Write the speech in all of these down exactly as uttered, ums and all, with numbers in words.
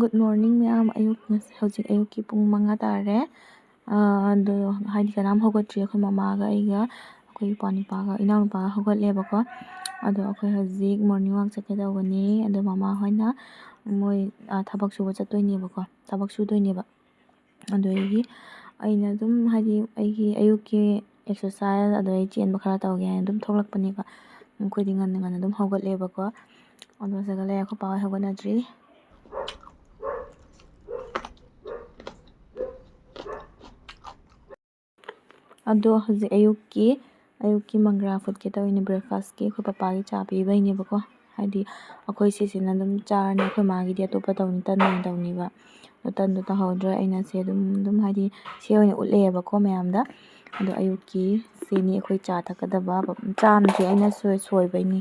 Good morning ꯃꯌꯥꯝ꯫ ꯑꯌꯨꯛ, ꯉꯁꯤ, ꯍꯧꯖꯤꯛ ꯑꯌꯨꯛꯀꯤ ꯄꯨꯡ ꯃꯉꯥ ꯇꯥꯔꯦ꯫ ꯑꯥ, ꯑꯗꯣ ꯍꯥꯏꯗꯤ ꯀꯅꯥꯝ ꯍꯧꯒꯠꯇ꯭ꯔꯤ꯫ ꯑꯩꯈꯣꯏ ꯃꯃꯥꯒ ꯑꯩꯒ, ꯑꯩꯈꯣꯏ ꯏꯄ꯭ꯋꯥ ꯅꯨꯄꯥꯒ, ꯏꯅꯥꯎꯅꯨꯄꯥꯒ ꯍꯧꯒꯠꯂꯦꯕꯀꯣ꯫ ꯑꯗꯣ ꯑꯩꯈꯣꯏ ꯍꯧꯖꯤꯛ morning walk ꯆꯠꯀꯦ ꯇꯧꯕꯅꯤ꯫ ꯑꯗꯣ ꯃꯃꯥ ꯍꯣꯏꯅ ꯃꯣꯏ, ꯑꯥ, ꯊꯕꯛ ꯁꯨꯕ ꯆꯠꯇꯣꯏꯅꯦꯕꯀꯣ, ꯊꯕꯛ ꯁꯨꯗꯣꯏꯅꯦꯕ꯫ ꯑꯗꯨꯗꯒꯤ ꯑꯩꯅ ꯑꯗꯨꯝ ꯍꯥꯏꯗꯤ ꯑꯩꯒꯤ ꯑꯌꯨꯛꯀꯤ exercise ꯑꯗꯩ ꯆꯦꯟꯕ ꯈꯔ ꯇꯧꯒꯦ ꯍꯥꯏꯅ ꯑꯗꯨꯝ ꯊꯣꯛꯂꯛꯄꯅꯦꯕ꯫ ꯑꯩꯈꯣꯏꯗꯤ ꯉꯟꯅ ꯉꯟꯅ ꯑꯗꯨꯝ ꯍꯧꯒꯠꯂꯦꯕꯀꯣ꯫ ꯑꯗꯣ ꯁꯤꯗ ꯂꯩꯔꯦ, ꯑꯩꯈꯣꯏ ꯄꯥ ꯍꯣꯏ ꯍꯧꯒꯠꯅꯗ꯭ꯔꯤ꯫ ꯑꯗꯣ ꯍꯧꯖꯤꯛ ꯑꯌꯨꯛꯀꯤ, ꯑꯌꯨꯛꯀꯤ ꯃꯪꯒ꯭ꯔꯥ ꯐꯨꯠꯀꯦ ꯇꯧꯔꯤꯅꯦ breakfastꯀꯤ꯫ ꯑꯩꯈꯣꯏ ꯄꯄꯥꯒꯤ ꯆꯥ ꯄꯤꯕꯩꯅꯦꯕꯀꯣ꯫ ꯍꯥꯏꯗꯤ ꯑꯩꯈꯣꯏ ꯁꯤꯁꯤꯅ ꯑꯗꯨꯝ ꯆꯥꯔꯅꯤ, ꯑꯩꯈꯣꯏ ꯃꯥꯒꯤꯗꯤ ꯑꯇꯣꯞꯄ ꯇꯧꯅꯤ, ꯇꯟ ꯑꯣꯏꯅ ꯇꯧꯅꯤꯕ꯫ ꯑꯗꯣ ꯇꯟꯗꯣ ꯇꯧꯍꯧꯗ꯭ꯔꯦ꯫ ꯑꯩꯅ ꯁꯤ ꯑꯗꯨꯝ, ꯑꯗꯨꯝ ꯍꯥꯏꯗꯤ ꯁꯤ ꯑꯣꯏꯅ ꯎꯠꯂꯛꯑꯦꯕꯀꯣ ꯃꯌꯥꯝꯗ꯫ ꯑꯗꯣ ꯑꯌꯨꯛꯀꯤ ꯁꯤꯅꯤ ꯑꯩꯈꯣꯏ ꯆꯥ ꯊꯛꯀꯗꯕ꯫ ꯆꯥꯝꯗ꯭ꯔꯤ, ꯑꯩꯅ ꯁꯣꯏ-, ꯁꯣꯏꯕꯩꯅꯤ꯫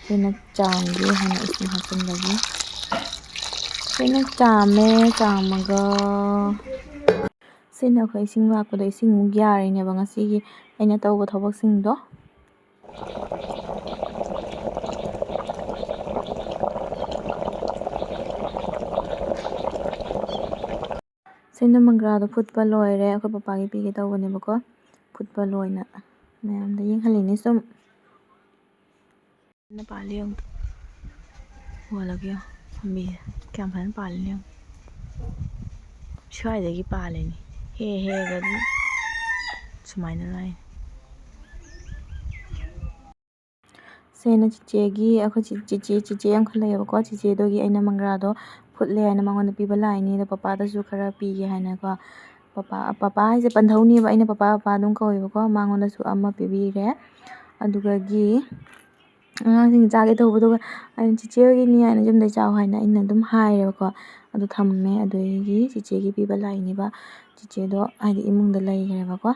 ꯁꯤꯅ ꯆꯥꯝꯒꯦ ꯍꯥꯏꯅ ꯏꯁꯤꯡ ꯍꯥꯞꯆꯤꯟꯕꯒꯤ꯫ ꯁꯤꯅ ꯆꯥꯝꯃꯦ, ꯆꯥꯝꯃꯒ ꯁꯤꯅ ꯑꯩꯈꯣꯏ ꯏꯁꯤꯡ ꯂꯥꯛꯄꯗꯣ, ꯏꯁꯤꯡꯃꯨꯛ ꯌꯥꯔꯤꯅꯦꯕ ꯉꯁꯤꯒꯤ ꯑꯩꯅ ꯇꯧꯕ ꯊꯕꯛꯁꯤꯡꯗꯣ꯫ ꯁꯤꯅ ꯃꯪꯒ꯭ꯔꯥꯗꯣ ꯐꯨꯠꯄ ꯂꯣꯏꯔꯦ꯫ ꯑꯩꯈꯣꯏ ꯄꯄꯥꯒꯤ ꯄꯤꯒꯦ ꯇꯧꯕꯅꯦꯕꯀꯣ꯫ ꯐꯨꯠꯄ ꯂꯣꯏꯅ ꯃꯌꯥꯝꯗ ꯌꯦꯡꯍꯜꯂꯤꯅꯦ ꯁꯨꯝ꯫ ꯐꯖꯅ ꯄꯥꯜꯂꯤ ꯌꯦꯡꯉꯨ꯫ ꯎꯍꯜꯂꯒꯦ ꯌꯦꯡꯉꯨ꯫ ꯄꯥꯝꯕꯤꯁꯦ ꯀꯌꯥꯝ ꯐꯖꯅ ꯄꯥꯜꯂꯤꯅꯣ ꯌꯦꯡꯉꯨ꯫ ꯁ꯭ꯋꯥꯏꯗꯒꯤ ꯄꯥꯜꯂꯤꯅꯤ꯫ ꯍꯦꯛ ꯍꯦꯛꯑꯒ ꯑꯗꯨꯝ ꯁꯨꯃꯥꯏꯅ ꯂꯥꯛꯏꯅꯤ꯫ ꯁꯤꯅ ꯆꯤꯆꯦꯒꯤ, ꯑꯩꯈꯣꯏ ꯆꯤ-, ꯆꯤꯆꯦ, ꯆꯤꯆꯦ ꯑꯃꯈꯛ ꯂꯩꯌꯦꯕꯀꯣ꯫ ꯆꯤꯆꯦꯗꯨꯒꯤ ꯑꯩꯅ ꯃꯪꯒ꯭ꯔꯥꯗꯣ ꯐꯨꯠꯂꯦ ꯍꯥꯏꯅ ꯃꯉꯣꯟꯗ ꯄꯤꯕ ꯂꯥꯛꯏꯅꯤ꯫ ꯑꯗꯣ ꯄꯄꯥꯗꯁꯨ ꯈꯔ ꯄꯤꯒꯦ ꯍꯥꯏꯅꯀꯣ꯫ ꯄꯄꯥ, ꯄꯄꯥ ꯍꯥꯏꯁꯦ ꯄꯟꯊꯧꯅꯦꯕ꯫ ꯑꯩꯅ ꯄꯄꯥ, ꯄꯄꯥ ꯑꯗꯨꯝ ꯀꯧꯋꯦꯕꯀꯣ꯫ ꯃꯉꯣꯟꯗꯁꯨ ꯑꯃ ꯄꯤꯕꯤꯔꯦ꯫ ꯑꯗꯨꯗꯒꯤ ꯑꯉꯥꯡꯁꯤꯡ ꯆꯥꯒꯦ ꯇꯧꯕꯗꯨꯒ ꯑꯩꯅ "ꯆꯤꯆꯦ ꯍꯣꯏꯒꯤꯅꯤ" ꯍꯥꯏꯅ ꯌꯨꯝꯗꯩ ꯆꯥꯎ ꯍꯥꯏꯅ ꯑꯩꯅ ꯑꯗꯨꯝ ꯍꯥꯏꯔꯦꯕꯀꯣ꯫ ꯑꯗꯨ ꯊꯝꯃꯦ꯫ ꯑꯗꯨꯗꯒꯤ ꯆꯤꯆꯦꯒꯤ ꯄꯤꯕ ꯂꯥꯛꯏꯅꯦꯕ꯫ ꯆꯤꯆꯦꯗꯣ ꯍꯥꯏꯗꯤ ꯏꯃꯨꯡꯗ ꯂꯩꯈ꯭ꯔꯦꯕꯀꯣ꯫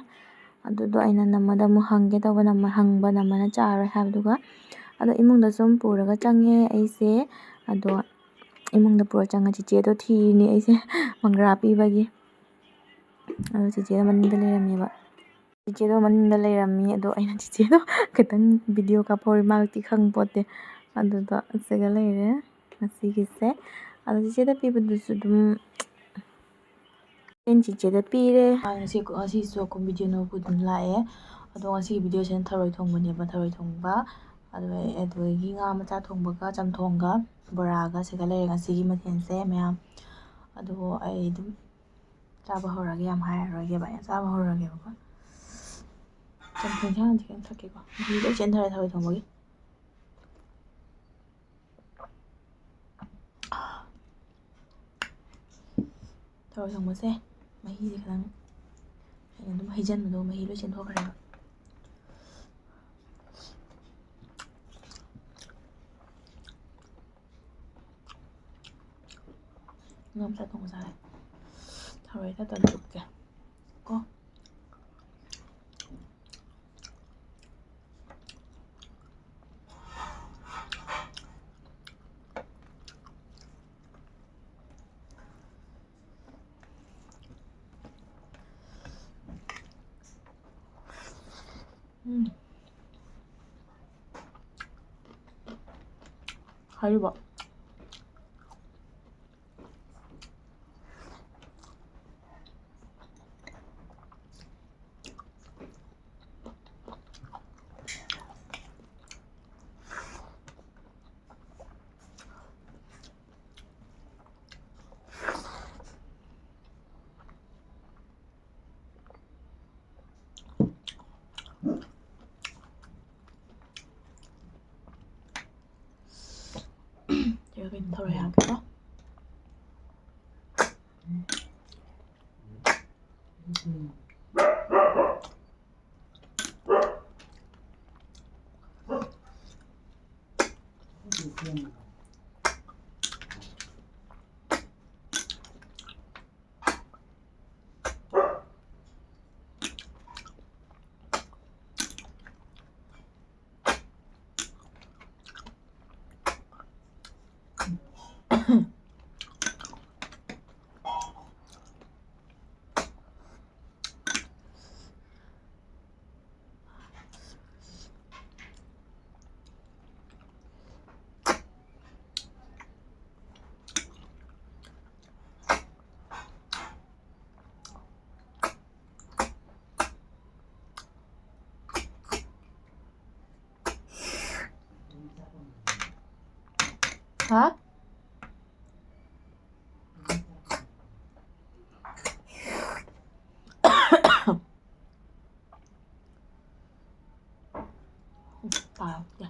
ꯑꯗꯨꯗꯣ ꯑꯩꯅ ꯅꯝꯃꯗ ꯑꯃꯨꯛ ꯍꯪꯒꯦ ꯇꯧꯕ, ꯅꯝꯃ ꯍꯪꯕ ꯅꯝꯃꯅ ꯆꯥꯔꯣꯏ ꯍꯥꯏꯕꯗꯨꯒ꯫ ꯑꯗꯣ ꯏꯃꯨꯡꯗ ꯁꯨꯝ ꯄꯨꯔꯒ ꯆꯪꯉꯦ ꯑꯩꯁꯦ꯫ ꯑꯗꯣ ꯏꯃꯨꯡꯗ ꯄꯨꯔ ꯆꯪꯉ ꯆꯤꯆꯦꯗꯣ ꯊꯤꯔꯤꯅꯦ ꯑꯩꯁꯦ ꯃꯪꯒ꯭ꯔꯥ ꯄꯤꯕꯒꯤ꯫ ꯑꯗꯣ ꯆꯤꯆꯦꯗꯣ ꯃꯅꯤꯡꯗ ꯂꯩꯔꯝꯃꯦꯕ꯫ ꯆꯤꯆꯦꯗꯣ ꯃꯅꯤꯡꯗ ꯂꯩꯔꯝꯃꯤ꯫ ꯑꯗꯣ ꯑꯩꯅ ꯆꯤꯆꯦꯗꯣ ꯈꯤꯇꯪ video ꯀꯥꯞꯍꯧꯔꯤ, ꯃꯥꯗꯤ ꯈꯪꯄꯣꯠꯇꯦ꯫ ꯑꯗꯨꯗꯣ ꯁꯤꯒ ꯂꯩꯔꯦ ꯉꯁꯤꯒꯤꯁꯦ꯫ ꯑꯗꯣ ꯆꯤꯆꯦꯗ ꯄꯤꯕꯗꯨꯁꯨ ꯑꯗꯨꯝ ꯑꯩꯅ ꯆꯤꯆꯦꯗ ꯄꯤꯔꯦ꯫ ꯉꯁꯤ, ꯉꯁꯤꯁꯨ ꯑꯩꯈꯣꯏ ꯚꯤꯗꯤꯑꯣ ꯅꯧꯕ ꯑꯗꯨꯝ ꯂꯥꯛꯑꯦ꯫ ꯑꯗꯣ ꯉꯁꯤꯒꯤ ꯚꯤꯗꯤꯑꯣꯁꯤꯅ ꯊꯔꯣꯏ ꯊꯣꯡꯕꯅꯦꯕ, ꯊꯔꯣꯏ ꯊꯣꯡꯕ꯫ ꯑꯗꯨꯒ, ꯑꯗꯨꯗꯒꯤ ꯉꯥ ꯃꯆꯥ ꯊꯣꯡꯕꯒ ꯆꯝꯊꯣꯡꯒ ꯕꯣꯔꯥꯒ ꯁꯤꯒ ꯂꯩꯔꯦ ꯉꯁꯤꯒꯤ ꯃꯊꯦꯜꯁꯦ ꯃꯌꯥꯝ꯫ ꯑꯗꯨꯕꯨ ꯑꯩ ꯑꯗꯨꯝ ꯆꯥꯕ ꯍꯧꯔꯒꯦ, ꯌꯥꯝ ꯍꯥꯏꯔꯔꯣꯏꯒꯦꯕ, ꯑꯩꯅ ꯆꯥꯕ ꯍꯧꯔꯒꯦꯕꯀꯣ꯫ ꯆꯝꯊꯣꯡꯁꯦ ꯍꯥꯟꯅ ꯈꯤꯇꯪ ꯊꯛꯀꯦꯀꯣ꯫ ꯃꯍꯤ ꯂꯣꯏ ꯆꯦꯟꯊꯔꯦ ꯊꯔꯣꯏ ꯊꯣꯡꯕꯒꯤ꯫ ꯊꯔꯣꯏ ꯊꯣꯡꯕꯁꯦ ꯃꯍꯤꯁꯦ ꯈꯤꯇꯪ, ꯑꯩꯅ ꯑꯗꯨꯝ ꯍꯩꯖꯤꯟꯕꯗꯣ ꯃꯍꯤ ꯂꯣꯏ ꯆꯦꯟꯊꯣꯛꯈ꯭ꯔꯦꯕ꯫ ꯉꯥ ꯃꯆꯥ ꯊꯣꯡꯕ ꯆꯥꯔꯦ꯫ ꯊꯔꯣꯏ ꯈꯔ ꯇꯝꯊꯣꯛꯀꯦ ꯀꯣ꯫ ꯎꯝ꯫ ꯍꯥꯏꯔꯤꯕ꯫ ꯊꯔꯣꯏ ꯍꯥꯞꯀꯦꯀꯣ꯫ ꯍꯥ? ꯇꯥꯔꯛꯇꯦ꯫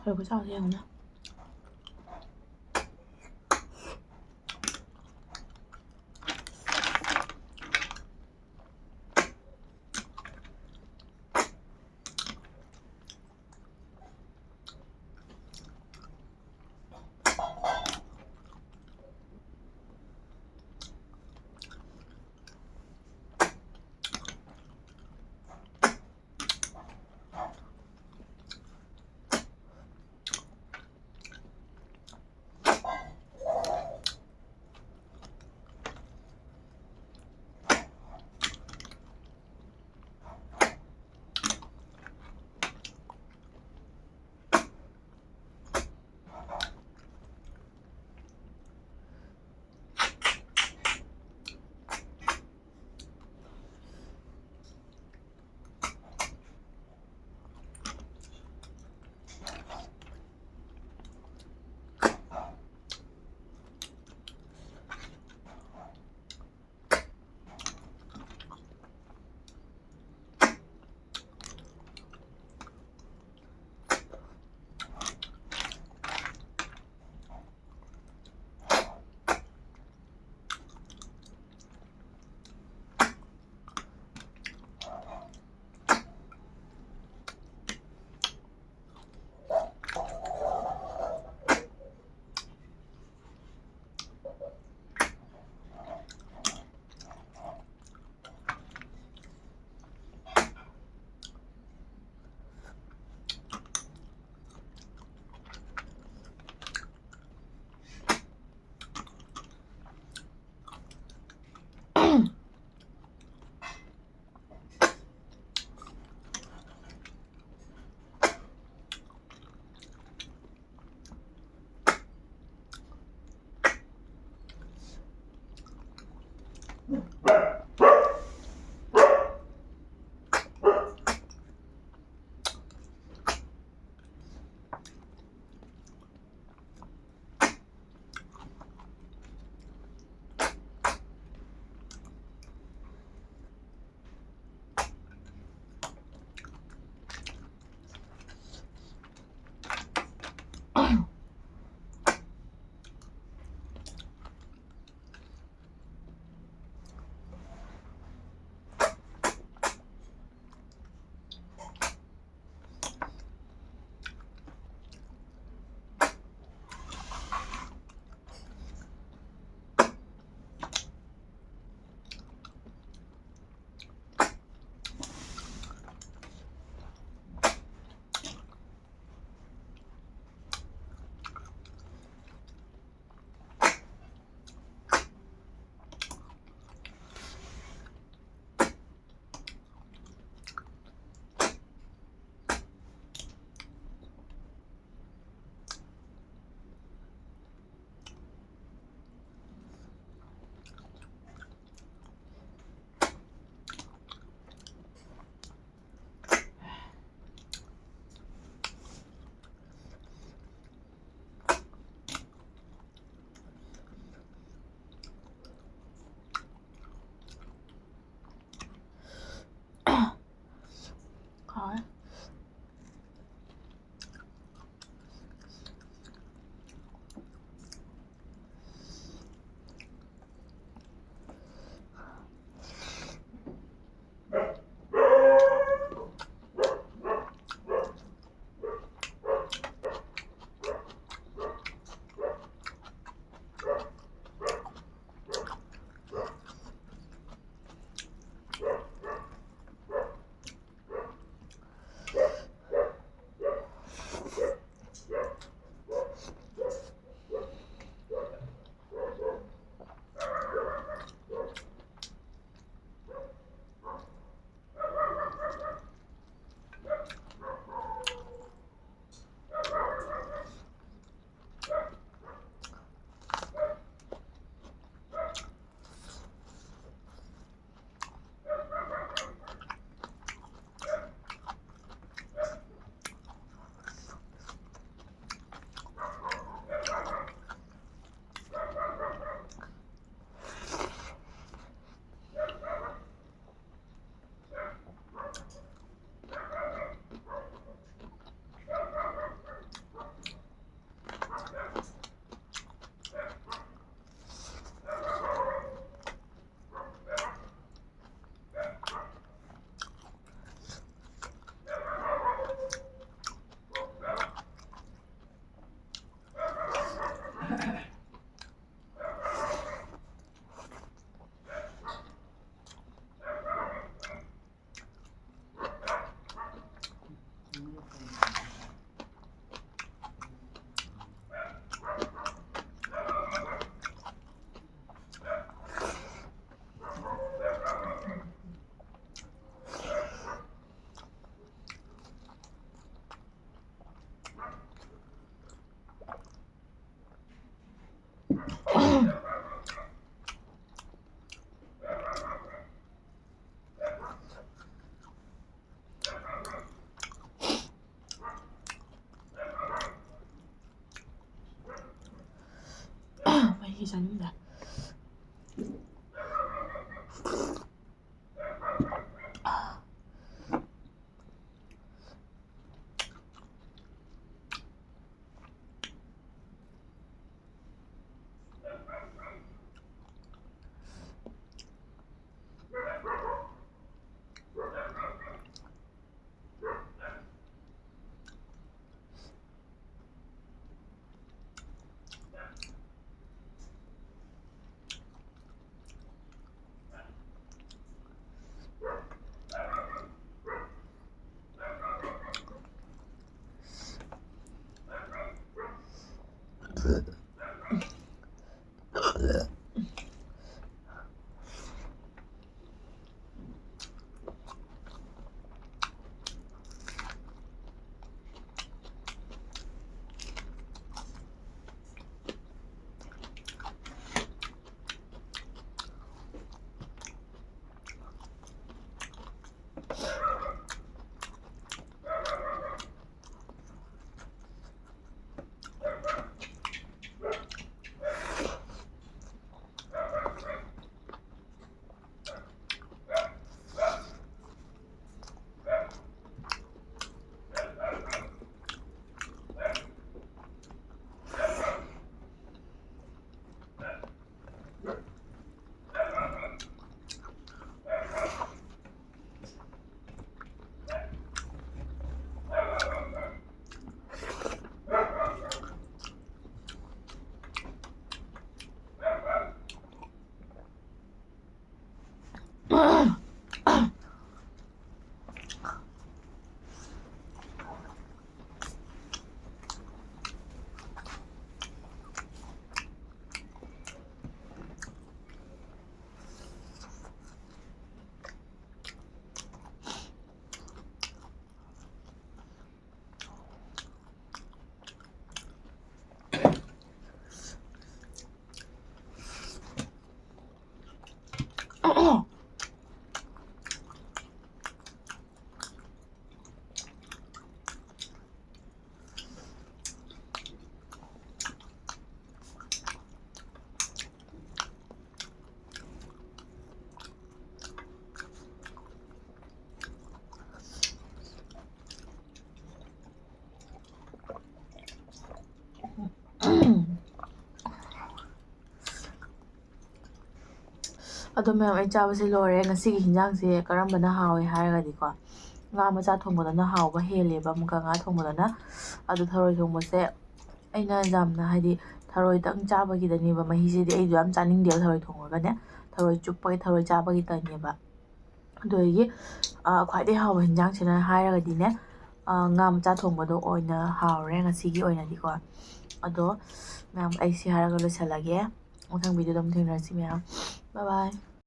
ꯍꯣꯏ, ꯈꯨꯠꯆꯥꯎꯁꯦ ꯌꯦꯡꯉꯨꯅꯦ꯫ ꯆꯥꯅꯤꯡꯗ꯭ꯔꯦ꯫ ꯑꯗꯣ ꯃꯌꯥꯝ, ꯑꯩ ꯆꯥꯕꯁꯦ ꯂꯣꯏꯔꯦ꯫ ꯉꯁꯤꯒꯤ ꯍꯤꯟꯖꯥꯡꯁꯦ ꯀꯔꯝꯕꯅ ꯍꯥꯎꯋꯦ ꯍꯥꯏꯔꯒꯗꯤꯀꯣ, ꯉꯥ ꯃꯆꯥ ꯊꯣꯡꯕꯗꯨꯅ ꯍꯥꯎꯕ ꯍꯦꯜꯂꯦꯕ, ꯃꯨꯀ ꯉꯥ ꯊꯣꯡꯕꯗꯨꯅ꯫ ꯑꯗꯣ ꯊꯔꯣꯏ ꯊꯣꯡꯕꯁꯦ ꯑꯩꯅ ꯌꯥꯝꯅ, ꯍꯥꯏꯗꯤ, ꯊꯔꯣꯏꯗꯪ ꯆꯥꯕꯒꯤꯗꯅꯦꯕ꯫ ꯃꯍꯤꯁꯤꯗꯤ ꯑꯩꯗꯣ ꯌꯥꯝ ꯆꯥꯅꯤꯡꯗꯦꯕ ꯊꯔꯣꯏ ꯊꯣꯡꯉꯒꯅꯦ, ꯊꯔꯣꯏ ꯆꯨꯞꯄꯒꯤ, ꯊꯔꯣꯏ ꯆꯥꯕꯒꯤꯇꯅꯦꯕ꯫ ꯑꯗꯨꯗꯒꯤ, ꯑ, ꯈ꯭ꯋꯥꯏꯗꯩ ꯍꯥꯎꯕ ꯍꯤꯟꯖꯥꯡꯁꯤꯅ ꯍꯥꯏꯔꯒꯗꯤꯅꯦ, ꯑ, ꯉꯥ ꯃꯆꯥ ꯊꯣꯡꯕꯗꯣ ꯑꯣꯏꯅ ꯍꯥꯎꯔꯦ ꯉꯁꯤꯒꯤ ꯑꯣꯏꯅꯗꯤꯀꯣ꯫ ꯑꯗꯣ ꯃꯌꯥꯝ, ꯑꯩ ꯁꯤ ꯍꯥꯏꯔꯒ ꯂꯣꯏꯁꯤꯜꯂꯒꯦ꯫ ꯃꯊꯪ videoꯗ ꯑꯃꯨꯛ ꯊꯦꯡꯅꯔꯁꯤ ꯃꯌꯥꯝ꯫ Bye bye꯫